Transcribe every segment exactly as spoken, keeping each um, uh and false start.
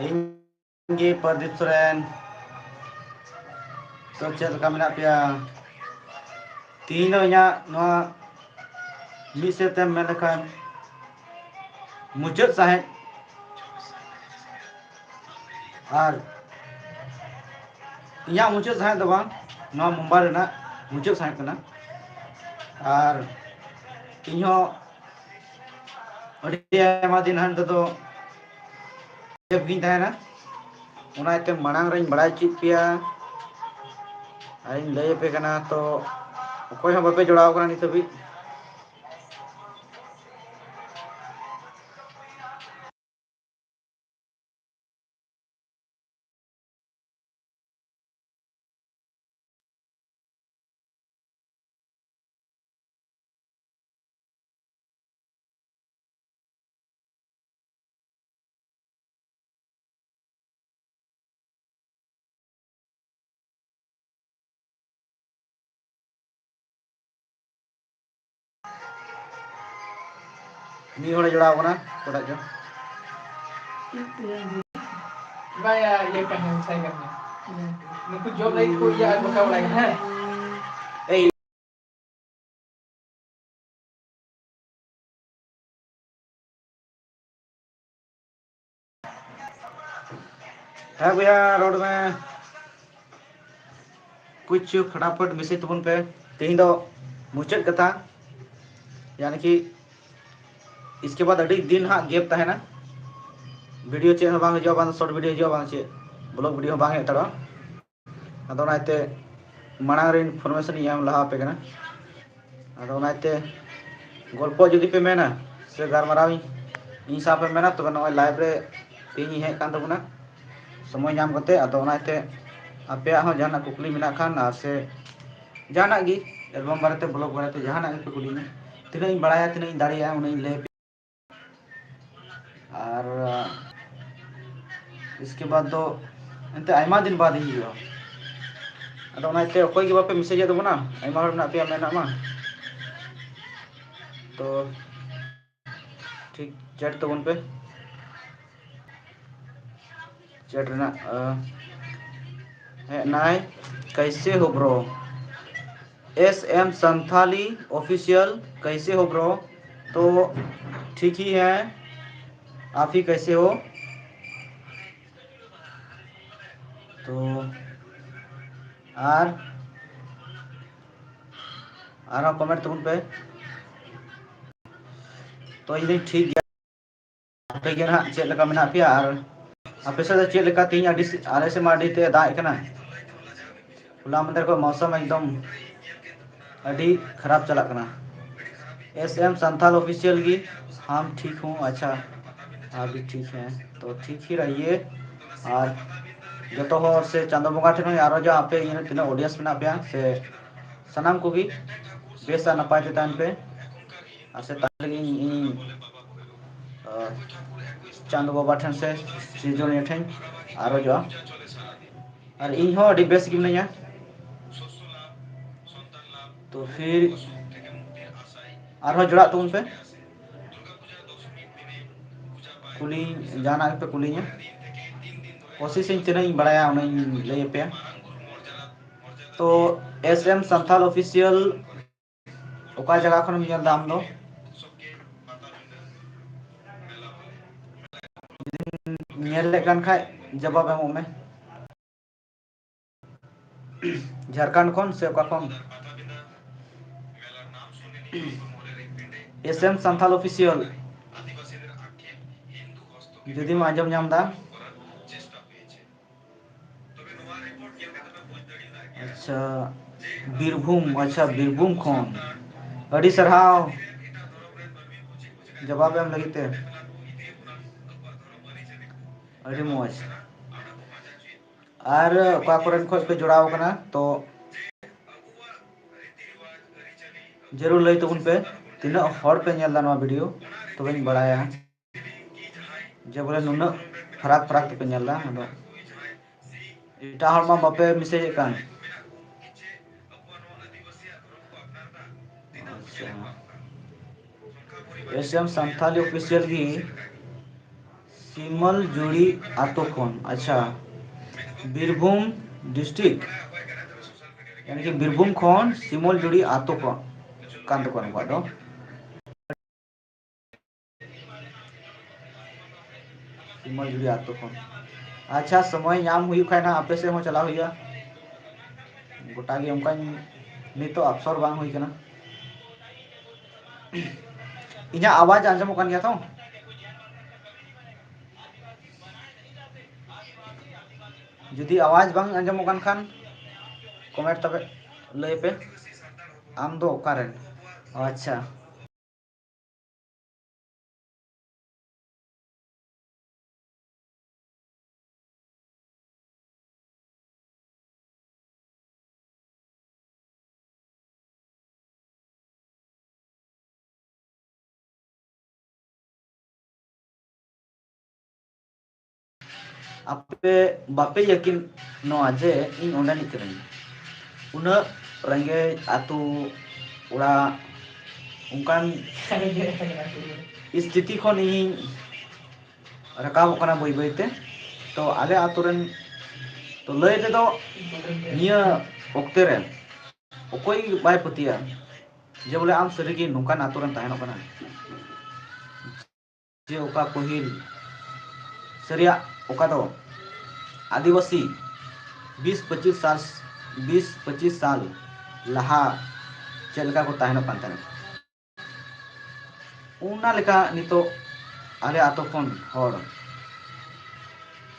ᱤᱧ ᱜᱮ ᱯᱨᱚᱫᱤᱯ ᱥᱚᱨᱮᱱ᱾ ᱛᱚ, ᱪᱮᱫ ᱞᱮᱠᱟ ᱢᱮᱱᱟᱜ ᱯᱮᱭᱟ? ᱛᱤᱦᱤᱧ ᱫᱚ ᱤᱧᱟᱹᱜ ᱱᱚᱣᱟ ᱢᱤᱫ ᱥᱮᱫ ᱛᱮᱢ ᱢᱮᱱ ᱞᱮᱠᱷᱟᱱ ᱢᱩᱪᱟᱹᱫ ᱥᱟᱸᱦᱮᱫ, ᱟᱨ ᱤᱧᱟᱹᱜ ᱢᱩᱪᱟᱹᱫ ᱥᱟᱸᱦᱮᱫ ᱫᱚ ᱵᱟᱝ, ᱱᱚᱣᱟ ᱢᱩᱢᱵᱟᱭ ᱨᱮᱱᱟᱜ ᱢᱩᱪᱟᱹᱫ ᱥᱟᱸᱦᱮᱫ ᱠᱟᱱᱟ᱾ ᱟᱨ ᱤᱧᱦᱚᱸ ᱟᱹᱰᱤ ᱟᱭᱢᱟ ᱫᱤᱱ ᱦᱟᱱ ᱛᱮᱫᱚ ᱜᱮᱯ ᱜᱤᱧ ᱛᱟᱦᱮᱱᱟ, ᱚᱱᱟ ᱤᱭᱟᱹᱛᱮ ᱢᱟᱲᱟᱝ ᱨᱤᱧ ᱵᱟᱲᱟᱭ ᱦᱚᱪᱚᱭᱮᱫ ᱯᱮᱭᱟ ᱟᱨᱤᱧ ᱞᱟᱹᱭ ᱟᱯᱮ ᱠᱟᱱᱟ᱾ ᱛᱚ, ᱚᱠᱚᱭ ᱦᱚᱸ ᱵᱟᱯᱮ ᱡᱚᱲᱟᱣ ᱠᱟᱱᱟ ᱱᱤᱛ ᱦᱟᱹᱵᱤᱡ᱾ ᱢᱤᱫ ᱦᱚᱲᱮ ᱡᱚᱲᱟᱣ ᱠᱟᱱᱟ, ᱚᱠᱚᱭᱴᱟᱜ ᱪᱚ᱾ ᱵᱟᱭᱟ, ᱤᱭᱟᱹ ᱠᱟᱱᱟ, ᱥᱟᱭ ᱠᱟᱱᱟ᱾ ᱱᱩᱠᱩ ᱡᱚᱢ ᱞᱟᱹᱜᱤᱫ ᱠᱚ ᱤᱭᱟᱹ ᱟᱨ ᱵᱟᱠᱟ ᱵᱟᱲᱟᱭ ᱠᱟᱱᱟ, ᱦᱮᱸ? ᱮᱭ᱾ ᱦᱮᱸ ᱵᱚᱭᱦᱟ, ᱨᱚᱲ ᱢᱮ᱾ ᱠᱩᱪ ᱯᱷᱟᱴᱟᱯᱷᱟᱴ ᱢᱮᱥᱮᱡᱽ ᱛᱟᱵᱚᱱ ᱯᱮ᱾ ᱛᱮᱦᱮᱧ ᱫᱚ ᱢᱩᱪᱟᱹᱫ ᱠᱟᱛᱷᱟ, ᱭᱟᱱᱤ ᱠᱤ ᱤᱥᱠᱮ ᱵᱟᱫ ᱟᱹᱰᱤ ᱫᱤᱱ ᱦᱟᱸᱜ ᱜᱮᱯ ᱛᱟᱦᱮᱱᱟ, ᱵᱷᱤᱰᱤᱭᱳ ᱪᱮᱫ ᱦᱚᱸ ᱵᱟᱝ ᱦᱤᱡᱩᱜᱼᱟ, ᱵᱟᱝ ᱥᱚᱨᱴ ᱵᱷᱤᱰᱤᱭᱳ ᱦᱤᱡᱩᱜᱼᱟ, ᱵᱟᱝ ᱪᱮᱫ ᱵᱞᱚᱜ ᱵᱷᱤᱰᱤᱭᱳ ᱦᱚᱸ ᱵᱟᱝ ᱦᱮᱡ ᱦᱟᱛᱟᱲᱚᱜᱼᱟ᱾ ᱟᱫᱚ ᱚᱱᱟᱛᱮ ᱢᱟᱲᱟᱝ ᱨᱮ ᱤᱱᱯᱷᱚᱨᱢᱮᱥᱚᱱ ᱤᱧ ᱮᱢ ᱞᱟᱦᱟ ᱟᱯᱮ ᱠᱟᱱᱟ᱾ ᱟᱫᱚ ᱚᱱᱟᱛᱮ ᱜᱚᱞᱯᱚ ᱡᱩᱫᱤ ᱯᱮ ᱢᱮᱱᱟ ᱥᱮ ᱜᱟᱞᱢᱟᱨᱟᱣ ᱤᱧ, ᱤᱧ ᱥᱟᱶ ᱯᱮ ᱢᱮᱱᱟ, ᱛᱚᱵᱮ ᱱᱚᱜᱼᱚᱭ ᱞᱟᱭᱤᱵᱷ ᱨᱮ ᱛᱮᱦᱮᱧ ᱤᱧ ᱦᱮᱡ ᱟᱠᱟᱱ ᱛᱟᱵᱚᱱᱟ ᱥᱚᱢᱚᱭ ᱧᱟᱢ ᱠᱟᱛᱮ᱾ ᱟᱫᱚ ᱚᱱᱟᱛᱮ ᱟᱯᱮᱭᱟᱜ ᱦᱚᱸ ᱡᱟᱦᱟᱱᱟᱜ ᱠᱩᱠᱞᱤ ᱢᱮᱱᱟᱜ ᱠᱷᱟᱱ ᱟᱨ ᱥᱮ ᱡᱟᱦᱟᱱᱟᱜ ᱜᱮ ᱮᱞᱵᱟᱢ ᱵᱟᱨᱮᱛᱮ, ᱵᱞᱚᱜ ᱵᱟᱨᱮᱛᱮ ᱡᱟᱦᱟᱱᱟᱜ ᱜᱮᱯᱮ ᱠᱩᱞᱤᱧᱟ, ᱛᱤᱱᱟᱹᱜ ᱤᱧ ᱵᱟᱲᱟᱭᱟ, ᱛᱤᱱᱟᱹᱜ ᱤᱧ ᱫᱟᱲᱮᱭᱟᱜᱼᱟ, ᱩᱱᱟᱹᱜ ᱤᱧ ᱞᱟᱹᱭ ᱟᱯᱮᱭᱟ᱾ ᱟᱨ ᱤᱥᱠᱮ ᱵᱟᱫ ᱫᱚ ᱮᱱᱛᱮ ᱟᱭᱢᱟ ᱫᱤᱱ ᱵᱟᱫ ᱤᱧ ᱦᱤᱡᱩᱜᱼᱟ᱾ ᱟᱫᱚ ᱚᱱᱟᱛᱮ ᱚᱠᱚᱭ ᱜᱮ ᱵᱟᱯᱮ ᱢᱮᱥᱮᱡᱮᱫ ᱛᱟᱵᱚᱱᱟ, ᱟᱭᱢᱟ ᱦᱚᱲ ᱢᱮᱱᱟᱜ ᱯᱮᱭᱟ ᱢᱮᱱᱟᱜ ᱢᱟ᱾ ᱛᱚ ᱴᱷᱤᱠ ᱪᱮᱴ ᱛᱟᱵᱚᱱ ᱯᱮ᱾ ᱪᱮᱴ ᱨᱮᱱᱟᱜ ᱦᱮᱡ ᱱᱟᱭ᱾ कैसे हो bro? S M Santhali Official, कैसे हो bro? तो ठीक ही है, आप ही कैसे हो? तो ᱟᱨ ᱟᱨᱦᱚᱸ ᱠᱚᱢᱮᱱᱴ ᱛᱟᱵᱚᱱ ᱯᱮ᱾ ᱛᱚ ᱤᱧ ᱫᱚᱧ ᱴᱷᱤᱠ ᱜᱮᱭᱟ᱾ ᱟᱯᱮ ᱜᱮ ᱱᱟᱦᱟᱜ ᱪᱮᱫ ᱞᱮᱠᱟ ᱢᱮᱱᱟᱜ ᱯᱮᱭᱟ ᱟᱨ ᱟᱯᱮ ᱥᱮᱫ ᱫᱚ ᱪᱮᱫ ᱞᱮᱠᱟ? ᱛᱮᱦᱮᱧ ᱟᱹᱰᱤ ᱟᱞᱮ ᱥᱮᱫ ᱢᱟ ᱟᱹᱰᱤ ᱛᱮ ᱫᱟᱜ ᱮᱫ ᱠᱟᱱᱟ᱾ ᱦᱚᱞᱟ ᱢᱟᱫᱷᱮᱨ ᱠᱷᱚᱱ ᱢᱳᱥᱚᱢ ᱮᱠᱫᱚᱢ ᱟᱹᱰᱤ ᱠᱷᱟᱨᱟᱯ ᱪᱟᱞᱟᱜ ᱠᱟᱱᱟ᱾ S M Santhal Official ᱜᱮ, ᱦᱟᱢ ᱴᱷᱤᱠ ᱦᱩᱸ, ᱟᱪᱪᱷᱟ, ᱟᱯ ᱵᱷᱤ ᱴᱷᱤᱠ ᱦᱮᱸ, ᱛᱚ ᱴᱷᱤᱠ ᱦᱤ ᱨᱟᱦᱤᱭᱮ᱾ ᱟᱨ ᱡᱚᱛᱚ ᱦᱚᱲ ᱥᱮ ᱪᱟᱸᱫᱚ ᱵᱚᱸᱜᱟ ᱴᱷᱮᱱ ᱦᱚᱸ ᱟᱨᱚ ᱡᱟ ᱟᱯᱮ ᱤᱧ ᱨᱮᱱ ᱛᱤᱱᱟᱹᱜ audience ᱢᱮᱱᱟᱜ ᱯᱮᱭᱟ ᱥᱮ ᱥᱟᱱᱟᱢ ᱠᱚᱜᱮ ᱵᱮᱥ ᱟᱨ ᱱᱟᱯᱟᱭ ᱛᱮ ᱛᱟᱦᱮᱱ ᱯᱮ᱾ ᱟᱨ ᱥᱮ ᱛᱟᱦᱮᱸ ᱞᱟᱹᱜᱤᱫ ᱤᱧ, ᱤᱧ, ᱟᱸ, ᱪᱟᱸᱫᱚ ᱵᱟᱵᱟ ᱴᱷᱮᱱ ᱥᱮ ᱥᱤᱨᱡᱚᱱᱤᱭᱟᱹ ᱴᱷᱮᱱ ᱟᱨᱚᱡᱚᱜᱼᱟ᱾ ᱟᱨ ᱤᱧ ᱦᱚᱸ ᱟᱹᱰᱤ ᱵᱮᱥ ᱜᱮ ᱢᱤᱱᱟᱹᱧᱟ᱾ ᱛᱚ ᱯᱷᱤᱨ ᱟᱨᱦᱚᱸ ᱡᱚᱲᱟᱜ ᱛᱟᱵᱚᱱ ᱯᱮ᱾ ᱠᱩᱞᱤ, ᱡᱟᱦᱟᱱᱟᱜ ᱜᱮᱯᱮ ᱠᱩᱞᱤᱧᱟ, ᱠᱳᱥᱤᱥ ᱤᱧ ᱛᱤᱱᱟᱹᱜ ᱤᱧ ᱵᱟᱲᱟᱭᱟ ᱩᱱᱟᱹᱜ ᱤᱧ ᱞᱟᱹᱭ ᱟᱯᱮᱭᱟ᱾ ᱛᱚ S M Santhal Official, ᱚᱠᱟ ᱡᱟᱭᱜᱟ ᱠᱷᱚᱱᱮᱢ ᱧᱮᱞ ᱮᱫᱟ ᱟᱢ ᱫᱚ? ᱡᱩᱫᱤᱢ ᱧᱮᱞᱮᱫ ᱠᱟᱱ ᱠᱷᱟᱡ ᱡᱚᱵᱟᱵ ᱮᱢᱚᱜ ᱢᱮ᱾ ᱡᱷᱟᱲᱠᱷᱚᱸᱰ ᱠᱷᱚᱱ ᱥᱮ ᱚᱠᱟ ᱠᱷᱚᱱ? S M Santhal Official, ᱡᱩᱫᱤᱢ ᱟᱸᱡᱚᱢ ᱧᱟᱢ ᱮᱫᱟ᱾ ᱟᱪᱪᱷᱟ, ᱵᱤᱨᱵᱷᱩᱢ, ᱟᱪᱪᱷᱟ, ᱵᱤᱨᱵᱷᱩᱢ ᱠᱷᱚᱱ᱾ ᱟᱹᱰᱤ ᱥᱟᱨᱦᱟᱣ ᱡᱚᱵᱟᱵ ᱮᱢ ᱞᱟᱹᱜᱤᱫ ᱛᱮ᱾ ᱟᱹᱰᱤ ᱢᱚᱡᱽ᱾ ᱟᱨ ᱚᱠᱟ ᱠᱚᱨᱮᱱ ᱠᱷᱚᱡ ᱯᱮ ᱡᱚᱲᱟᱣ ᱟᱠᱟᱱᱟ, ᱛᱚ ᱡᱟᱹᱨᱩᱲ ᱞᱟᱹᱭ ᱛᱟᱵᱚᱱ ᱯᱮ, ᱛᱤᱱᱟᱹᱜ ᱦᱚᱲ ᱯᱮ ᱧᱮᱞ ᱮᱫᱟ ᱱᱚᱣᱟ video, ᱛᱚᱵᱮᱧ ᱵᱟᱲᱟᱭᱟ ᱡᱮ ᱵᱚᱞᱮ ᱱᱩᱱᱟᱹᱜ ᱯᱷᱟᱨᱟᱠ ᱯᱷᱟᱨᱟᱠ ᱛᱮᱯᱮ ᱧᱮᱞ ᱮᱫᱟ᱾ ᱟᱫᱚ ᱮᱴᱟᱜ ᱦᱚᱲ ᱢᱟ ᱵᱟᱯᱮ message ᱮᱫ ᱠᱟᱱ᱾ ᱟᱪᱪᱷᱟ, S M Santhali Official ᱜᱮ ᱥᱤᱢᱚᱞ ᱡᱩᱲᱤ ᱟᱛᱳ ᱠᱷᱚᱱ᱾ ᱟᱪᱪᱷᱟ, ᱵᱤᱨᱵᱷᱩᱢ ᱰᱤᱥᱴᱨᱤᱠᱴ, ᱭᱟᱱᱤ ᱠᱤ ᱵᱤᱨᱵᱷᱩᱢ ᱠᱷᱚᱱ ᱥᱤᱢᱚᱞ ᱡᱩᱲᱤ ᱟᱛᱳ ᱠᱷᱚᱱ ᱠᱟᱱ ᱛᱟᱠᱚᱣᱟ ᱱᱩᱠᱩᱣᱟᱜ ᱫᱚ᱾ ᱥᱤᱢᱚᱞ ᱡᱩᱲᱤ ᱟᱛᱳ ᱠᱷᱚᱱ᱾ ᱟᱪᱪᱷᱟ, ᱥᱚᱢᱚᱭ ᱧᱟᱢ ᱦᱩᱭᱩᱜ ᱠᱷᱟᱱ ᱱᱟᱦᱟᱜ ᱟᱯᱮ ᱥᱮᱫ ᱦᱚᱸ ᱪᱟᱞᱟᱣ ᱦᱩᱭᱩᱜᱼᱟ᱾ ᱜᱚᱴᱟ ᱜᱮ ᱚᱱᱠᱟᱧ, ᱱᱤᱛᱚᱜ ᱚᱯᱥᱚᱨ ᱵᱟᱝ ᱦᱩᱭ ᱠᱟᱱᱟ᱾ ᱤᱧᱟᱹᱜ ᱟᱣᱟᱡᱽ ᱟᱸᱡᱚᱢᱚᱜ ᱠᱟᱱ ᱜᱮᱭᱟ ᱛᱚ? ᱡᱩᱫᱤ ᱟᱣᱟᱡᱽ ᱵᱟᱝ ᱟᱸᱡᱚᱢᱚᱜ ᱠᱟᱱ ᱠᱷᱟᱱ ᱠᱚᱢᱮᱱᱴ ᱛᱟᱯᱮ, ᱞᱟᱹᱭ ᱯᱮ᱾ ᱟᱢ ᱫᱚ ᱚᱠᱟᱨᱮᱱ? ᱟᱪᱪᱷᱟ᱾ ᱟᱯᱮ ᱵᱟᱯᱮ ᱭᱟᱹᱠᱤᱱ ᱱᱚᱣᱟ ᱡᱮ ᱤᱧ ᱚᱸᱰᱮᱱᱤᱡ ᱠᱟᱹᱱᱟᱹᱧ᱾ ᱩᱱᱟᱹᱜ ᱨᱮᱸᱜᱮᱡ ᱟᱹᱛᱩ ᱚᱲᱟᱜ, ᱚᱱᱠᱟᱱ ᱥᱛᱷᱤᱛᱤ ᱠᱷᱚᱱ ᱤᱧ ᱨᱟᱠᱟᱵᱚᱜ ᱠᱟᱱᱟ ᱵᱟᱹᱭ ᱵᱟᱹᱭᱛᱮ᱾ ᱛᱚ ᱟᱞᱮ ᱟᱹᱛᱩ ᱨᱮᱱ, ᱛᱚ ᱞᱟᱹᱭ ᱛᱮᱫᱚ ᱱᱤᱭᱟᱹ ᱚᱠᱛᱮ ᱨᱮ ᱚᱠᱚᱭ ᱵᱟᱭ ᱯᱟᱹᱛᱭᱟᱹᱜᱼᱟ ᱡᱮ ᱵᱚᱞᱮ ᱟᱢ ᱥᱟᱹᱨᱤᱜᱮ ᱱᱚᱝᱠᱟᱱ ᱟᱹᱛᱩ ᱨᱮᱢ ᱛᱟᱦᱮᱱᱚᱜ ᱠᱟᱱᱟ, ᱡᱮ ᱚᱠᱟ ᱯᱟᱹᱦᱤᱞ ᱥᱟᱹᱨᱤᱭᱟᱜ ᱚᱠᱟ ᱫᱚ ᱟᱹᱫᱤᱵᱟᱹᱥᱤ ᱵᱤᱥ ᱯᱚᱸᱪᱤᱥ ᱥᱟᱞ, ᱵᱤᱥ ᱯᱚᱸᱪᱤᱥ ᱥᱟᱞ ᱞᱟᱦᱟ ᱪᱮᱫ ᱞᱮᱠᱟ ᱠᱚ ᱛᱟᱦᱮᱱᱚᱜ ᱠᱟᱱ ᱛᱟᱦᱮᱱᱟ, ᱚᱱᱟ ᱞᱮᱠᱟ ᱱᱤᱛᱚᱜ ᱟᱞᱮ ᱟᱛᱳ ᱠᱷᱚᱱ ᱦᱚᱲ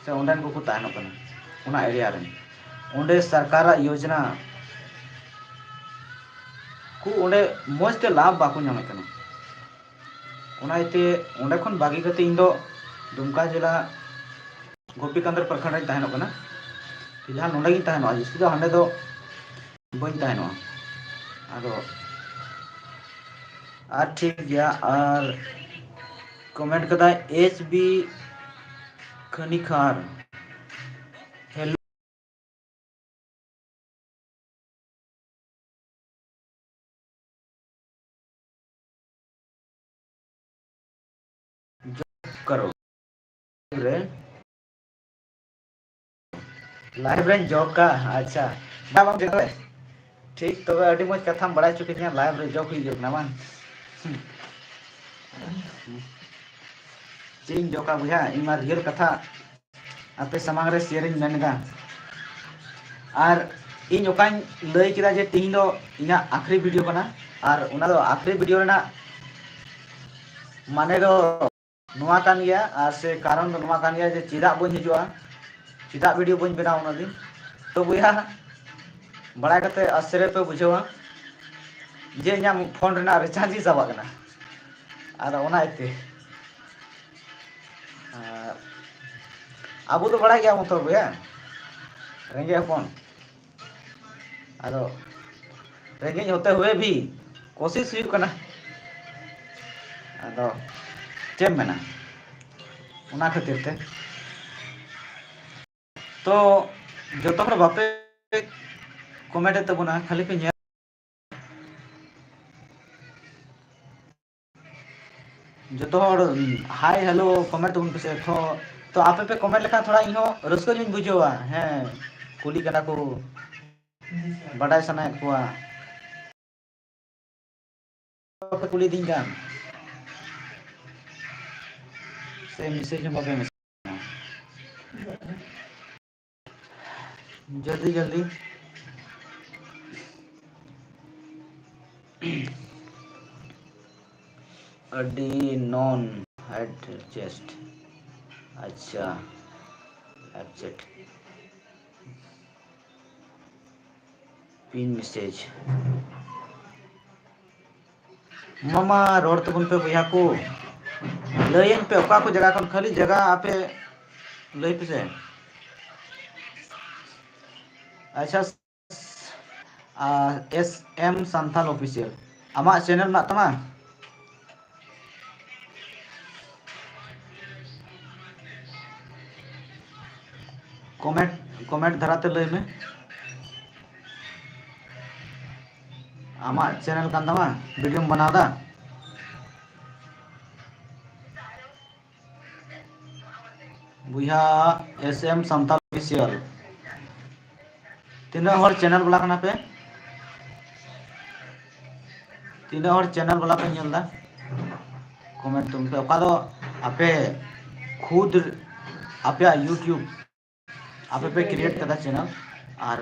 ᱥᱮ ᱚᱸᱰᱮᱱ ᱠᱚᱠᱚ ᱛᱟᱦᱮᱱᱚᱜ ᱠᱟᱱᱟ, ᱚᱱᱟ ᱮᱨᱤᱭᱟ ᱨᱮᱱ, ᱚᱸᱰᱮ ᱥᱚᱨᱠᱟᱨᱟᱜ ᱭᱳᱡᱽᱱᱟ ᱠᱚ ᱚᱸᱰᱮ ᱢᱚᱡᱽ ᱛᱮ ᱞᱟᱵᱷ ᱵᱟᱠᱚ ᱧᱟᱢᱮᱫ ᱠᱟᱱᱟ᱾ ᱚᱱᱟ ᱤᱭᱟᱹᱛᱮ ᱚᱸᱰᱮ ᱠᱷᱚᱱ ᱵᱟᱹᱜᱤ ᱠᱟᱛᱮ ᱤᱧ ᱫᱚ ᱫᱩᱢᱠᱟ ᱡᱮᱞᱟ ᱜᱳᱯᱤᱠᱟᱱᱫ ᱯᱨᱚᱠᱷᱚᱸᱰ ᱨᱮᱧ ᱛᱟᱦᱮᱱᱚᱜ ᱠᱟᱱᱟ᱾ ᱯᱷᱤᱞᱦᱟᱞ ᱱᱚᱸᱰᱮ ᱜᱤᱧ ᱛᱟᱦᱮᱱᱚᱜᱼᱟ, ᱡᱟᱹᱥᱛᱤ ᱫᱚ ᱦᱟᱸᱰᱮ ᱫᱚ ᱵᱟᱹᱧ ᱛᱟᱦᱮᱱᱚᱜᱼᱟ᱾ ᱟᱫᱚ ᱟᱨ ᱴᱷᱤᱠ ᱜᱮᱭᱟ, ᱟᱨ ᱠᱚᱢᱮᱱᱴ ᱠᱟᱫᱟᱭ ᱮᱪ ᱵᱤ ᱠᱷᱟᱱᱤᱠᱷᱟᱨ, ᱦᱮᱞᱳ᱾ ᱠᱟᱨᱚ᱾ ᱞᱟᱭᱤᱵᱷ ᱨᱮᱧ ᱡᱚᱜᱟ, ᱟᱪᱪᱷᱟ᱾ ᱵᱟᱝ ᱵᱟᱝ ᱡᱚᱜᱟ᱾ ᱴᱷᱤᱠ, ᱛᱚᱵᱮ ᱟᱹᱰᱤ ᱢᱚᱡᱽ ᱠᱟᱛᱷᱟᱢ ᱵᱟᱲᱟᱭ ᱦᱚᱪᱚ ᱠᱤᱫᱤᱧᱟ, ᱞᱟᱭᱤᱵᱷ ᱨᱮ ᱡᱚᱜ ᱦᱩᱭᱩᱜ ᱠᱟᱱᱟ ᱵᱟᱝ? ᱦᱩᱸ᱾ ᱪᱮᱫ ᱤᱧ ᱡᱚᱜᱟ ᱵᱚᱭᱦᱟ, ᱤᱧ ᱢᱟ ᱨᱤᱭᱮᱞ ᱠᱟᱛᱷᱟ ᱟᱯᱮ ᱥᱟᱢᱟᱝ ᱨᱮ ᱥᱮᱭᱟᱨ ᱤᱧ ᱢᱮᱱ ᱮᱫᱟ᱾ ᱟᱨ ᱤᱧ ᱚᱠᱟᱧ ᱞᱟᱹᱭ ᱠᱮᱫᱟ ᱡᱮ ᱛᱤᱦᱤᱧ ᱫᱚ ᱤᱧᱟᱹᱜ ᱟᱠᱷᱨᱤ ᱵᱷᱤᱰᱤᱭᱳ ᱠᱟᱱᱟ, ᱟᱨ ᱚᱱᱟ ᱫᱚ ᱟᱠᱷᱨᱤ ᱵᱷᱤᱰᱤᱭᱳ ᱨᱮᱱᱟᱜ ᱢᱟᱱᱮ ᱫᱚ ᱱᱚᱣᱟ ᱠᱟᱱ ᱜᱮᱭᱟ, ᱟᱨ ᱥᱮ ᱠᱟᱨᱚᱱ ᱫᱚ ᱱᱚᱣᱟ ᱠᱟᱱ ᱜᱮᱭᱟ ᱡᱮ ᱪᱮᱫᱟᱜ ᱵᱟᱹᱧ ᱦᱤᱡᱩᱜᱼᱟ, ᱪᱮᱫᱟᱜ ᱵᱷᱤᱰᱤᱭᱳ ᱵᱟᱹᱧ ᱵᱮᱱᱟᱣᱟ ᱩᱱᱟᱹᱜ ᱫᱤᱱ᱾ ᱛᱚ ᱵᱚᱭᱦᱟ, ᱵᱟᱲᱟᱭ ᱠᱟᱛᱮ ᱟᱥᱪᱚᱨᱡᱚ ᱯᱮ ᱵᱩᱡᱷᱟᱹᱣᱟ ᱡᱮ ᱤᱧᱟᱹᱜ ᱯᱷᱳᱱ ᱨᱮᱱᱟᱜ ᱨᱤᱪᱟᱨᱡᱽ ᱜᱮ ᱪᱟᱵᱟᱜ ᱠᱟᱱᱟ᱾ ᱟᱫᱚ ᱚᱱᱟ ᱤᱭᱟᱹᱛᱮ, ᱟᱨ ᱟᱵᱚ ᱫᱚ ᱵᱟᱲᱟᱭ ᱜᱮᱭᱟᱵᱚᱱ ᱛᱚ ᱵᱚᱭᱦᱟ, ᱨᱮᱸᱜᱮᱡ ᱦᱚᱯᱚᱱ᱾ ᱟᱫᱚ ᱨᱮᱸᱜᱮᱡ ᱦᱚᱛᱮ ᱦᱩᱭᱮ ᱵᱷᱤ ᱠᱳᱥᱤᱥ ᱦᱩᱭᱩᱜ ᱠᱟᱱᱟ᱾ ᱟᱫᱚ ᱪᱮᱫ ᱮᱢ ᱢᱮᱱᱟ, ᱚᱱᱟ ᱠᱷᱟᱹᱛᱤᱨ ᱛᱮ᱾ ᱛᱚ ᱡᱚᱛᱚ ᱦᱚᱲ ᱵᱟᱯᱮ ᱠᱚᱢᱮᱱᱴ ᱮᱫ ᱛᱟᱵᱚᱱᱟ, ᱠᱷᱟᱹᱞᱤ ᱯᱮ ᱧᱮᱞ᱾ ᱡᱚᱛᱚ ᱦᱚᱲ ᱦᱟᱭ ᱦᱮᱞᱳ ᱠᱚᱢᱮᱱᱴ ᱛᱟᱵᱚᱱ ᱯᱮᱥᱮ᱾ ᱛᱚ, ᱛᱚ ᱟᱯᱮ ᱯᱮ ᱠᱚᱢᱮᱱᱴ ᱞᱮᱠᱷᱟᱱ ᱛᱷᱚᱲᱟ ᱤᱧᱦᱚᱸ ᱨᱟᱹᱥᱠᱟᱹ ᱧᱚᱜ ᱤᱧ ᱵᱩᱡᱷᱟᱹᱣᱟ᱾ ᱦᱮᱸ, ᱠᱩᱞᱤ ᱠᱟᱱᱟ ᱠᱚ, ᱵᱟᱰᱟᱭ ᱥᱟᱱᱟᱭᱮᱫ ᱠᱚᱣᱟ᱾ ᱵᱟᱯᱮ ᱠᱩᱞᱤᱭᱮᱫᱤᱧ ᱠᱟᱱ, ᱥᱮ ᱢᱮᱥᱮᱡᱽ ᱦᱚᱸ ᱵᱟᱯᱮ ᱢᱮᱥᱮᱡᱽ? ᱡᱚᱞᱫᱤ ᱡᱚᱞᱫᱤ᱾ ᱟᱹᱰᱤ ᱱᱚᱱ ᱦᱮᱰ ᱪᱮᱥᱴ᱾ ᱟᱪᱪᱷᱟ, ᱮᱠᱥᱮᱯᱴ᱾ Pin message. ᱢᱟᱢᱟ, ᱨᱚᱲ ᱛᱟᱵᱚᱱ ᱯᱮ ᱵᱚᱭᱦᱟ ᱠᱚ᱾ ᱞᱟᱹᱭᱟᱹᱧ ᱯᱮ ᱚᱠᱟ ᱠᱚ ᱡᱟᱭᱜᱟ ᱠᱷᱚᱱ, ᱠᱷᱟᱹᱞᱤ ᱡᱟᱭᱜᱟ ᱟᱯᱮ ᱞᱟᱹᱭ ᱯᱮᱥᱮ᱾ ᱟᱪᱪᱷᱟ, ᱟᱨ ᱮᱥ ᱮᱢ ᱥᱟᱱᱛᱟᱞ ᱚᱯᱷᱤᱥᱤᱭᱟᱞ, ᱟᱢᱟᱜ ᱪᱮᱱᱮᱞ ᱢᱮᱱᱟᱜ ᱛᱟᱢᱟ? ᱠᱚᱢᱮᱱᱴ, ᱠᱚᱢᱮᱱᱴ ᱫᱷᱟᱨᱟᱛᱮ ᱞᱟᱹᱭ ᱢᱮ᱾ ᱟᱢᱟᱜ ᱪᱮᱱᱮᱞ ᱠᱟᱱ ᱛᱟᱢᱟ, ᱵᱷᱤᱰᱤᱭᱳᱢ ᱵᱮᱱᱟᱣ ᱮᱫᱟ? ᱵᱚᱭᱦᱟ, ᱮᱥ ᱮᱢ ᱥᱟᱱᱛᱟᱲ ᱚᱯᱷᱤᱥᱤᱭᱟᱞ, ᱛᱤᱱᱟᱹᱜ ᱦᱚᱲ ᱪᱮᱱᱮᱞ ᱵᱟᱞᱟ ᱠᱟᱱᱟ ᱯᱮ? ᱛᱤᱱᱟᱹᱜ ᱦᱚᱲ ᱪᱮᱱᱮᱞ ᱵᱟᱞᱟ ᱯᱮ ᱧᱮᱞ ᱮᱫᱟ? ᱠᱚᱢᱮᱱᱴ ᱛᱟᱵᱚᱱ ᱯᱮ, ᱚᱠᱟ ᱫᱚ ᱟᱯᱮ ᱠᱷᱩᱫ ᱟᱯᱮᱭᱟᱜ YouTube ᱟᱯᱮ ᱯᱮ ᱠᱨᱤᱭᱮᱴ ᱠᱟᱫᱟ ᱪᱮᱱᱮᱞ, ᱟᱨ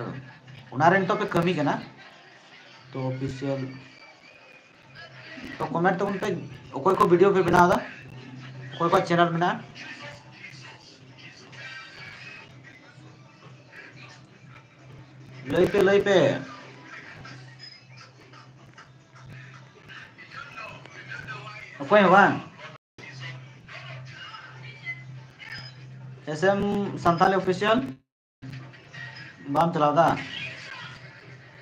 ᱚᱱᱟ ᱨᱮ ᱱᱤᱛᱚᱜ ᱯᱮ ᱠᱟᱹᱢᱤ ᱠᱟᱱᱟ᱾ ᱛᱚ ᱚᱯᱷᱤᱥᱤᱭᱟᱞ, ᱛᱚ ᱠᱚᱢᱮᱱᱴ ᱛᱟᱵᱚᱱ ᱯᱮ, ᱚᱠᱚᱭ ᱠᱚ ᱵᱷᱤᱰᱤᱭᱳ ᱯᱮ ᱵᱮᱱᱟᱣ ᱮᱫᱟ, ᱚᱠᱚᱭ ᱠᱚᱣᱟᱜ ᱪᱮᱱᱮᱞ ᱢᱮᱱᱟᱜᱼᱟ, ᱞᱟᱹᱭ ᱯᱮ, ᱞᱟᱹᱭ ᱯᱮ᱾ ᱚᱠᱚᱭ ᱦᱚᱸ ᱵᱟᱝ? ᱮᱥ ᱮᱢ ᱥᱟᱱᱛᱟᱞᱤ ᱚᱯᱷᱤᱥᱤᱭᱟᱞ ᱵᱟᱢ ᱪᱟᱞᱟᱣ ᱫᱟ?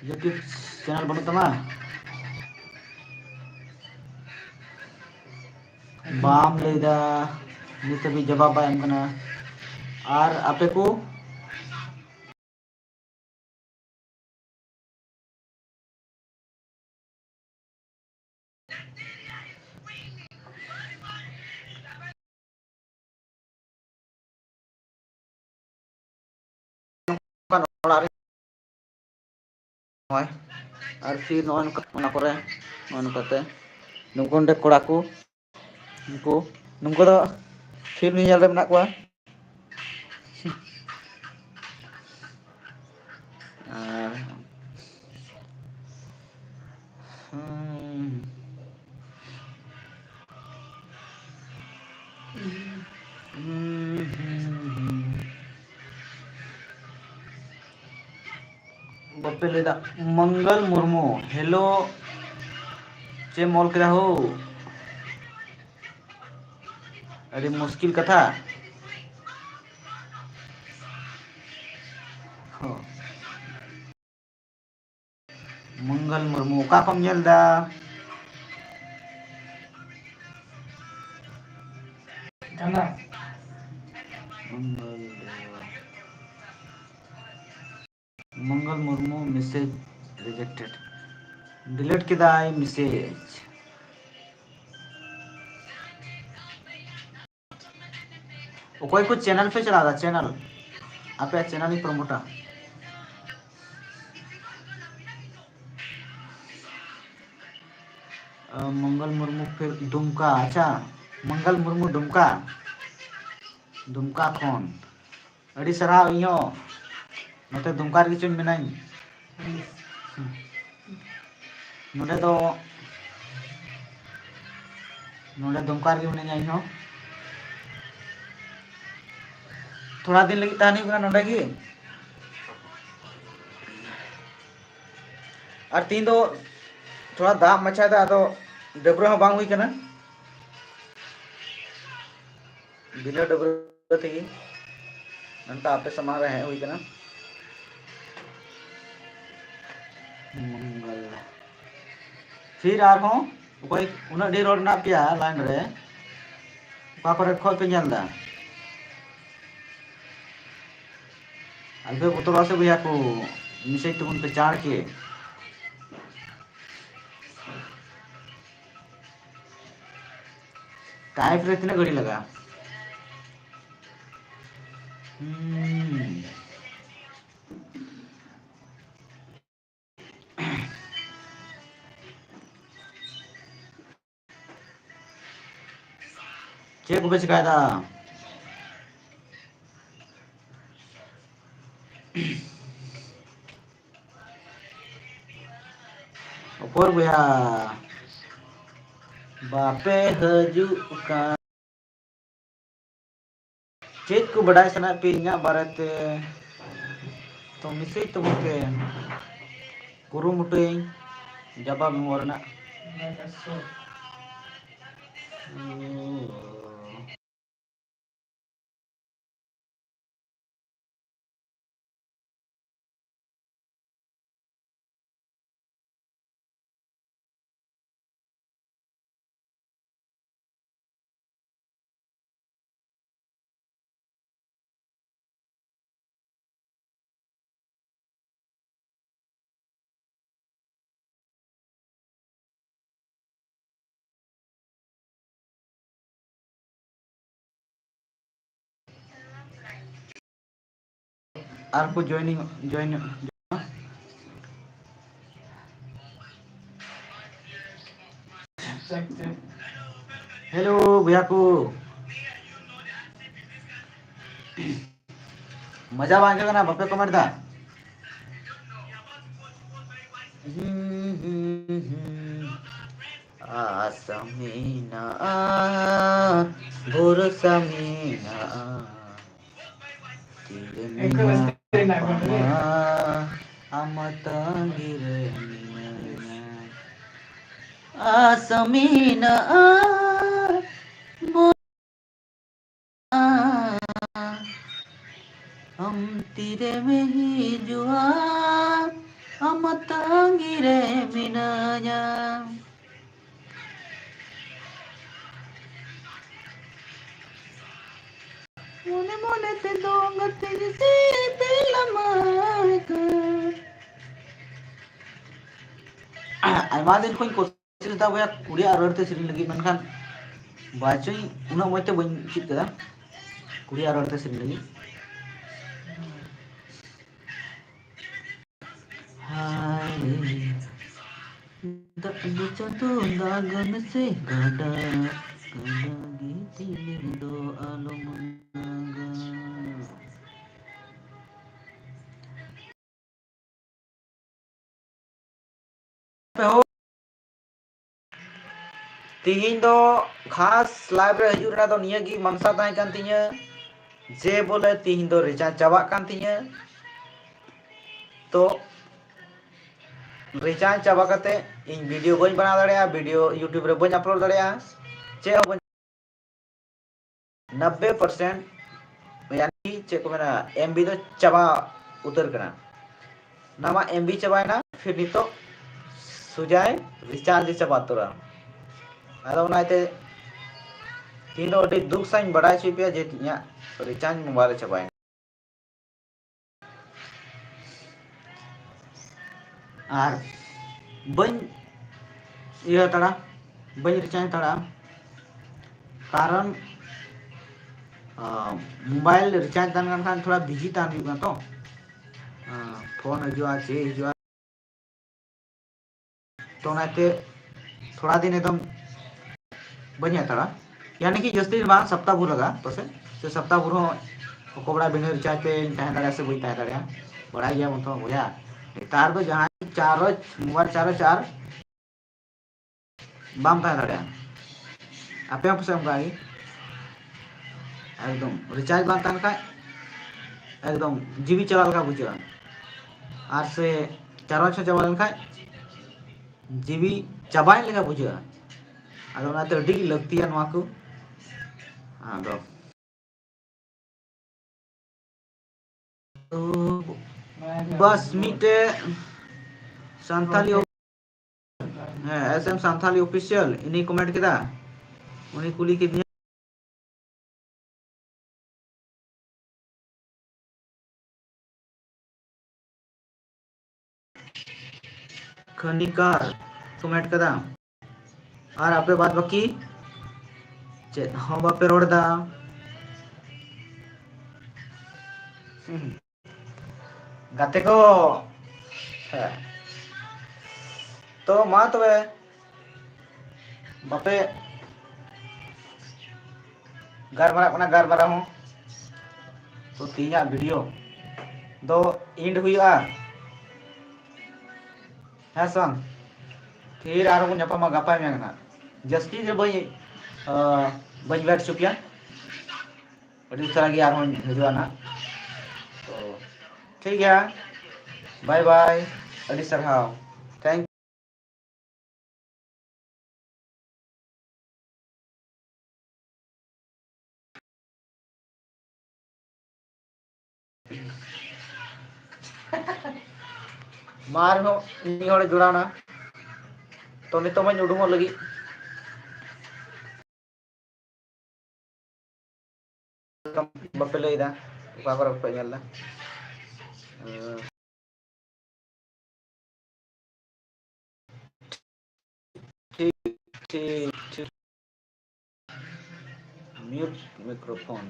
YouTube ᱪᱮᱱᱮᱞ ᱵᱟᱹᱱᱩᱜ ᱛᱟᱢᱟ? ᱵᱟᱢ ᱞᱟᱹᱭ ᱫᱟ, ᱱᱤᱛ ᱦᱟᱹᱵᱤᱡ ᱡᱚᱵᱟᱵ ᱵᱟᱭ ᱮᱢ ᱠᱟᱱᱟ᱾ ᱟᱨ ᱟᱯᱮ ᱠᱚ? ᱚᱲᱟᱜ ᱨᱮ ᱱᱚᱜᱼᱚᱭ, ᱟᱨ ᱯᱷᱤᱨ ᱱᱚᱜᱼᱚᱭ ᱱᱚᱝᱠᱟ, ᱚᱱᱟ ᱯᱚᱨᱮ ᱱᱚᱜᱼᱚᱭ ᱱᱚᱝᱠᱟᱛᱮ ᱱᱩᱠᱩ ᱱᱚᱰᱮ ᱠᱚᱲᱟ ᱠᱚ, ᱩᱱᱠᱩ, ᱱᱩᱠᱩ ᱫᱚ ᱯᱷᱤᱞᱢ ᱧᱮᱧᱮᱞ ᱨᱮ ᱢᱮᱱᱟᱜ ᱠᱚᱣᱟ᱾ ᱟᱨ, ᱦᱩᱸ, ᱦᱩᱸ, ᱦᱩᱸ, ᱦᱩᱸ᱾ ᱵᱟᱯᱮ ᱞᱟᱹᱭᱫᱟ᱾ ᱢᱚᱝᱜᱚᱞ ᱢᱩᱨᱢᱩ, ᱦᱮᱞᱳ, ᱪᱮᱫ ᱮᱢ ᱚᱞ ᱠᱮᱫᱟ ᱦᱳ? ᱟᱹᱰᱤ ᱢᱩᱥᱠᱤᱞ ᱠᱟᱛᱷᱟ᱾ ᱦᱚᱸ᱾ ᱢᱚᱝᱜᱚᱞ ᱢᱩᱨᱢᱩ, ᱚᱠᱟ ᱠᱷᱚᱱ ᱧᱮᱞ ᱫᱟ? ᱡᱷᱟᱱᱟ᱾ ᱢᱚᱝᱜᱚᱞ ᱫᱮᱣᱟ᱾ Mangal Murmu, message rejected. Delete ᱠᱮᱫᱟᱭ message. ᱚᱠᱚᱭ ᱠᱚ ᱪᱮᱱᱮᱞ ᱯᱮ ᱪᱟᱞᱟᱣ ᱫᱟ? ᱪᱮᱱᱮᱞ, ᱟᱯᱮᱭᱟᱜ ᱪᱮᱱᱮᱞ ᱤᱧ ᱯᱨᱚᱢᱳᱴᱟ᱾ ᱢᱚᱝᱜᱚᱞ ᱢᱩᱨᱢᱩ ᱯᱷᱤᱨ ᱫᱩᱢᱠᱟ, ᱟᱪᱪᱷᱟ, ᱢᱚᱝᱜᱚᱞ ᱢᱩᱨᱢᱩ ᱫᱩᱢᱠᱟ, ᱫᱩᱢᱠᱟ ᱠᱷᱚᱱ᱾ ᱟᱹᱰᱤ ᱥᱟᱨᱦᱟᱣ, ᱤᱧ ᱦᱚᱸ ᱱᱚᱛᱮ ᱫᱩᱢᱠᱟ ᱨᱮᱜᱮ ᱪᱚᱧ ᱢᱮᱱᱟᱹᱧ᱾ ᱱᱚᱰᱮ ᱫᱚ, ᱱᱚᱰᱮ ᱫᱩᱢᱠᱟ ᱨᱮᱜᱮ ᱢᱮᱱᱟᱹᱧᱟ ᱤᱧ ᱦᱚᱸ᱾ ᱛᱷᱚᱲᱟ ᱫᱤᱱ ᱞᱟᱹᱜᱤᱫ ᱛᱟᱦᱮᱱ ᱦᱩᱭᱩᱜ ᱠᱟᱱᱟ ᱱᱚᱰᱮ ᱜᱮ᱾ ᱟᱨ ᱛᱤᱦᱤᱧ ᱫᱚ ᱛᱷᱚᱲᱟ ᱫᱟᱜ ᱢᱟᱪᱷᱟ ᱫᱟ, ᱟᱫᱚ ᱰᱟᱹᱵᱽᱨᱟᱹ ᱦᱚᱸ ᱵᱟᱝ ᱦᱩᱭ ᱠᱟᱱᱟ᱾ ᱵᱤᱱᱟᱹ ᱰᱟᱹᱵᱽᱨᱟᱹ ᱛᱮᱜᱮ ᱱᱚᱝᱠᱟ ᱟᱯᱮ ᱥᱟᱢᱟᱝ ᱨᱮ ᱦᱮᱡ ᱦᱩᱭ ᱠᱟᱱᱟ᱾ ᱢᱚᱝᱜᱚᱞ᱾ ᱯᱷᱤᱨ ᱟᱨᱦᱚᱸ ᱚᱠᱚᱭ ᱩᱱᱟᱹᱜ ᱰᱷᱮᱨ ᱦᱚᱲ ᱢᱮᱱᱟᱜ ᱯᱮᱭᱟ line ᱨᱮ, ᱚᱠᱟ ᱠᱚᱨᱮ ᱠᱷᱚᱡ ᱯᱮ ᱧᱮᱞ ᱮᱫᱟ? ᱟᱞᱚᱯᱮ ᱵᱚᱛᱚᱨᱚᱜᱼᱟ ᱥᱮ ᱵᱚᱭᱦᱟ ᱠᱚ, message ᱛᱟᱵᱚᱱ ᱯᱮ ᱪᱟᱬ ᱜᱮ᱾ Type ᱨᱮ ᱛᱤᱱᱟᱹᱜ ᱜᱷᱟᱹᱲᱤ ᱞᱟᱜᱟᱜᱼᱟ? ᱦᱩᱸ᱾ ᱪᱮᱫ ᱠᱚᱯᱮ ᱪᱮᱠᱟᱭᱮᱫᱟ? ᱚᱠᱚᱨ ᱵᱚᱭᱦᱟ, ᱵᱟᱯᱮ ᱦᱤᱡᱩᱜ ᱠᱟᱱ? ᱪᱮᱫ ᱠᱚ ᱵᱟᱰᱟᱭ ᱥᱟᱱᱟᱭᱮᱫ ᱯᱮ ᱤᱧᱟᱹᱜ ᱵᱟᱨᱮᱛᱮ? ᱛᱚ message ᱛᱟᱵᱚᱱ ᱯᱮ, ᱠᱩᱨᱩᱢᱩᱴᱩᱭᱟᱹᱧ ᱡᱟᱵᱟᱵ ᱮᱢᱚᱜ ᱨᱮᱱᱟᱜ᱾ ᱟᱨ ᱠᱚ joining, join᱾ ᱦᱮᱞᱳ ᱵᱚᱭᱦᱟ ᱠᱚ, ᱢᱚᱡᱟ ᱵᱟᱝ ᱟᱹᱭᱠᱟᱹᱜ ᱠᱟᱱᱟ? ᱵᱟᱯᱮ ᱠᱚᱢᱮᱱᱴ ᱫᱟ᱾ ᱟᱥ ᱢᱮᱱᱟᱜᱼᱟ, ᱵᱷᱚᱨᱥᱟ ᱢᱮᱱᱟᱜᱼᱟ, ᱛᱤᱨᱮ ᱢᱮᱱᱟᱢᱟ, ᱟᱢᱟᱜ ᱛᱟᱺᱜᱤ ᱨᱮ ᱢᱤᱱᱟᱹᱧᱟ᱾ ᱟᱥ ᱢᱮᱱᱟᱜᱼᱟ, ᱟᱢ ᱛᱤᱨᱮᱢ ᱦᱤᱡᱩᱜᱼᱟ, ᱟᱢᱟᱜ ᱛᱟᱺᱜᱤ ᱨᱮ ᱢᱤᱱᱟᱹᱧᱟ᱾ ᱢᱚᱱᱮ ᱢᱚᱱᱮ ᱛᱮ ᱫᱚᱝ ᱟᱛᱮᱧ ᱥᱤᱵᱤᱞᱟᱢᱟ ᱠᱟᱱ᱾ ᱟᱭᱢᱟ ᱫᱤᱱ ᱠᱷᱚᱱ ᱠᱳᱥᱤᱥ ᱞᱮᱫᱟ ᱵᱚᱭᱦᱟ ᱠᱩᱲᱤᱭᱟᱜ ᱨᱚᱲ ᱛᱮ ᱥᱮᱨᱮᱧ ᱞᱟᱹᱜᱤᱫ, ᱢᱮᱱᱠᱷᱟᱱ ᱵᱟᱪᱚᱧ ᱩᱱᱟᱹᱜ ᱢᱚᱡᱽ ᱛᱮ ᱵᱟᱹᱧ ᱪᱮᱫ ᱠᱟᱫᱟ ᱠᱩᱲᱤᱭᱟᱜ ᱨᱚᱲ ᱛᱮ ᱥᱮᱨᱮᱧ ᱞᱟᱹᱜᱤᱫ᱾ ᱦᱟᱭ ᱨᱮ, ᱫᱟᱜ ᱫᱚ ᱪᱟᱸᱫᱚ ᱫᱟᱜ ᱢᱮᱥᱮ ᱜᱟᱰᱟ, ᱜᱟᱰᱟ ᱜᱮ ᱛᱤᱨ ᱫᱚ ᱟᱞᱚᱢ ᱫᱟᱜᱟ᱾ ᱛᱤᱦᱤᱧ ᱫᱚ ᱠᱷᱟᱥ ᱞᱟᱭᱤᱵᱷ ᱨᱮ ᱦᱤᱡᱩᱜ ᱨᱮᱱᱟᱜ ᱫᱚ ᱱᱤᱭᱟᱹ ᱜᱮ ᱢᱟᱱᱥᱟ ᱛᱟᱦᱮᱸ ᱠᱟᱱ ᱛᱤᱧᱟᱹ ᱡᱮ ᱵᱚᱞᱮ ᱛᱤᱦᱤᱧ ᱫᱚ ᱨᱤᱪᱟᱨᱡᱽ ᱪᱟᱵᱟᱜ ᱠᱟᱱ ᱛᱤᱧᱟᱹ, ᱛᱚ ᱨᱤᱪᱟᱨᱡᱽ ᱪᱟᱵᱟ ᱠᱟᱛᱮ ᱤᱧ ᱵᱷᱤᱰᱤᱭᱳ ᱵᱟᱹᱧ ᱵᱮᱱᱟᱣ ᱫᱟᱲᱮᱭᱟᱜᱼᱟ, ᱵᱷᱤᱰᱤᱭᱳ YouTube ᱨᱮ ᱵᱟᱹᱧ ᱟᱯᱞᱳᱰ ᱫᱟᱲᱮᱭᱟᱜᱼᱟ, ᱪᱮᱫ ᱦᱚᱸ ᱵᱟᱹᱧ ᱱᱚᱵᱵᱳᱭ ᱯᱟᱨᱥᱮᱱᱴ, ᱭᱟᱱᱤ ᱪᱮᱫ ᱠᱚ ᱢᱮᱱᱟ, ᱮᱢ ᱵᱤ ᱫᱚ ᱪᱟᱵᱟ ᱩᱛᱟᱹᱨ ᱠᱟᱱᱟ᱾ ᱱᱚᱣᱟ ᱢᱟ ᱮᱢ ᱵᱤ ᱪᱟᱵᱟᱭᱮᱱᱟ, ᱯᱷᱤᱨ ᱱᱤᱛᱚᱜ ᱥᱩᱡᱟᱭ ᱨᱤᱪᱟᱨᱡᱽ ᱪᱟᱵᱟ ᱩᱛᱟᱹᱨᱟ᱾ ᱟᱫᱚ ᱚᱱᱟᱛᱮ ᱛᱮᱦᱮᱧ ᱫᱚ ᱟᱹᱰᱤ ᱫᱩᱠ ᱥᱟᱶ ᱤᱧ ᱵᱟᱰᱟᱭ ᱦᱚᱪᱚᱭᱮᱫ ᱯᱮᱭᱟ ᱡᱮ ᱤᱧᱟᱹᱜ ᱨᱤᱪᱟᱨᱡᱽ ᱢᱳᱵᱟᱭᱤᱞ ᱨᱮ ᱪᱟᱵᱟᱭᱮᱱᱟ᱾ ᱟᱨ ᱵᱟᱹᱧ ᱤᱭᱟᱹ ᱦᱟᱛᱟᱲᱟ, ᱵᱟᱹᱧ ᱨᱤᱪᱟᱨᱡᱽ ᱦᱟᱛᱟᱲᱟ, ᱠᱟᱨᱚᱱ, ᱟ, ᱢᱳᱵᱟᱭᱤᱞ ᱨᱤᱪᱟᱨᱡᱽ ᱛᱟᱦᱮᱱ ᱠᱟᱱ ᱠᱷᱟᱱ ᱛᱷᱚᱲᱟ ᱵᱤᱡᱤ ᱛᱟᱦᱮᱱ ᱦᱩᱭᱩᱜ ᱠᱟᱱᱟ ᱛᱚ, ᱟ, ᱯᱷᱳᱱ ᱦᱤᱡᱩᱜᱼᱟ, ᱪᱮᱫ ᱦᱤᱡᱩᱜᱼᱟ, ᱛᱚ ᱚᱱᱟᱛᱮ ᱛᱷᱚᱲᱟ ᱫᱤᱱ ᱮᱠᱫᱚᱢ ᱵᱟᱹᱧ ᱦᱟᱛᱟᱲᱟ᱾ ᱭᱟᱱᱤ ᱠᱤ ᱡᱟᱹᱥᱛᱤ ᱫᱤᱱ ᱵᱟᱝ, ᱥᱟᱯᱛᱟ ᱵᱷᱳᱨ ᱞᱟᱜᱟᱜᱼᱟ ᱯᱟᱥᱮᱡ, ᱥᱮ ᱥᱟᱯᱛᱟ ᱵᱷᱳᱨ ᱦᱚᱸ ᱚᱠᱚᱭ ᱵᱟᱲᱟᱭ ᱵᱤᱱᱟᱹ ᱨᱤᱪᱟᱨᱡᱽ ᱛᱮᱧ ᱛᱟᱦᱮᱸ ᱫᱟᱲᱮᱭᱟᱜᱼᱟ ᱥᱮ ᱵᱟᱹᱧ ᱛᱟᱦᱮᱸ ᱫᱟᱲᱮᱭᱟᱜᱼᱟ᱾ ᱵᱟᱲᱟᱭ ᱜᱮᱭᱟ ᱵᱚᱱ ᱛᱚ ᱵᱚᱭᱦᱟ, ᱱᱮᱛᱟᱨ ᱫᱚ ᱡᱟᱦᱟᱸᱭ ᱪᱟᱨᱡᱽ, ᱢᱳᱵᱟᱭᱤᱞ ᱪᱟᱨᱡᱽ ᱟᱨ ᱵᱟᱢ ᱛᱟᱦᱮᱸ ᱫᱟᱲᱮᱭᱟᱜᱼᱟ᱾ ᱟᱯᱮ ᱦᱚᱸ ᱯᱟᱥᱮᱡ ᱚᱱᱠᱟ ᱜᱮ, ᱮᱠᱫᱚᱢ ᱨᱤᱪᱟᱨᱡᱽ ᱵᱟᱝ ᱛᱟᱦᱮᱱ ᱠᱷᱟᱡ ᱮᱠᱫᱚᱢ ᱡᱤᱣᱤ ᱪᱟᱞᱟᱜ ᱞᱮᱠᱟ ᱵᱩᱡᱷᱟᱹᱜᱼᱟ, ᱟᱨ ᱥᱮ ᱪᱟᱨᱡᱽ ᱦᱚᱸ ᱪᱟᱵᱟ ᱞᱮᱱᱠᱷᱟᱡ ᱡᱤᱣᱤ ᱪᱟᱵᱟᱭᱮᱱ ᱞᱮᱠᱟ ᱵᱩᱡᱷᱟᱹᱜᱼᱟ᱾ ᱟᱫᱚ ᱚᱱᱟᱛᱮ ᱟᱹᱰᱤ ᱜᱮ ᱞᱟᱹᱠᱛᱤᱭᱟ ᱱᱚᱣᱟ ᱠᱚ᱾ ᱟᱫᱚ ᱛᱚ, ᱵᱟᱥ ᱢᱤᱫᱴᱮᱡ ᱥᱟᱱᱛᱷᱟᱞᱤ, ᱦᱮᱸ, S M Santhali Official, ᱤᱧᱤᱧ comment ᱠᱮᱫᱟ, ᱩᱱᱤ ᱠᱩᱞᱤ ᱠᱤᱫᱤᱧᱟ᱾ ᱠᱷᱟᱱᱤᱠᱟᱨ comment ᱠᱟᱫᱟ᱾ ᱟᱨ ᱟᱯᱮ ᱵᱟᱫ ᱵᱟᱹᱠᱤ ᱪᱮᱫ ᱦᱚᱸ ᱵᱟᱯᱮ ᱨᱚᱲ ᱮᱫᱟ᱾ ᱦᱩᱸ᱾ ᱜᱟᱛᱮ ᱠᱚ, ᱦᱮᱸ᱾ ᱛᱚ ᱢᱟ ᱛᱚᱵᱮ, ᱵᱟᱯᱮ ᱜᱟᱨᱢᱟᱨᱟᱜ ᱠᱟᱱᱟ ᱜᱟᱨᱢᱟᱨᱟᱣ ᱦᱚᱸ᱾ ᱛᱚ ᱛᱮᱦᱮᱧᱟᱜ video ᱫᱚ end ᱦᱩᱭᱩᱜᱼᱟ᱾ ᱦᱮᱸ ᱥᱮ ᱵᱟᱝ? ᱯᱷᱤᱨ ᱟᱨᱦᱚᱸ ᱵᱚᱱ ᱧᱟᱯᱟᱢᱟ ᱜᱟᱯᱟ ᱢᱮᱭᱟᱝ ᱱᱟᱜ᱾ ᱡᱟᱹᱥᱛᱤ ᱫᱚ ᱵᱟᱹᱧ, ᱟᱸ, ᱵᱟᱹᱧ wait ᱦᱚᱪᱚ ᱯᱮᱭᱟ᱾ ᱟᱹᱰᱤ ᱩᱥᱟᱹᱨᱟ ᱜᱮ ᱟᱨᱦᱚᱸᱧ ᱦᱤᱡᱩᱜᱼᱟ ᱱᱟᱜ᱾ ᱛᱚ, ᱴᱷᱤᱠ ᱜᱮᱭᱟ᱾ Bye bye᱾ ᱟᱹᱰᱤ ᱥᱟᱨᱦᱟᱣ᱾ Thank ᱢᱟ ᱟᱨᱦᱚᱸ ᱢᱤᱫ ᱦᱚᱲᱮ ᱡᱚᱲᱟᱣᱱᱟ᱾ ᱛᱚ, ᱱᱤᱛᱚᱜ ᱢᱟᱧ ᱩᱰᱩᱝᱚᱜ ᱞᱟᱹᱜᱤᱫ᱾ ᱵᱟᱯᱮ ᱞᱟᱹᱭᱫᱟ, ᱚᱠᱟ ᱠᱚᱨᱮ ᱯᱮ ᱧᱮᱞ ᱫᱟ? ᱴᱷᱤᱠ, ᱴᱷᱤᱠ, ᱴᱷᱤᱠ᱾ Mute microphone.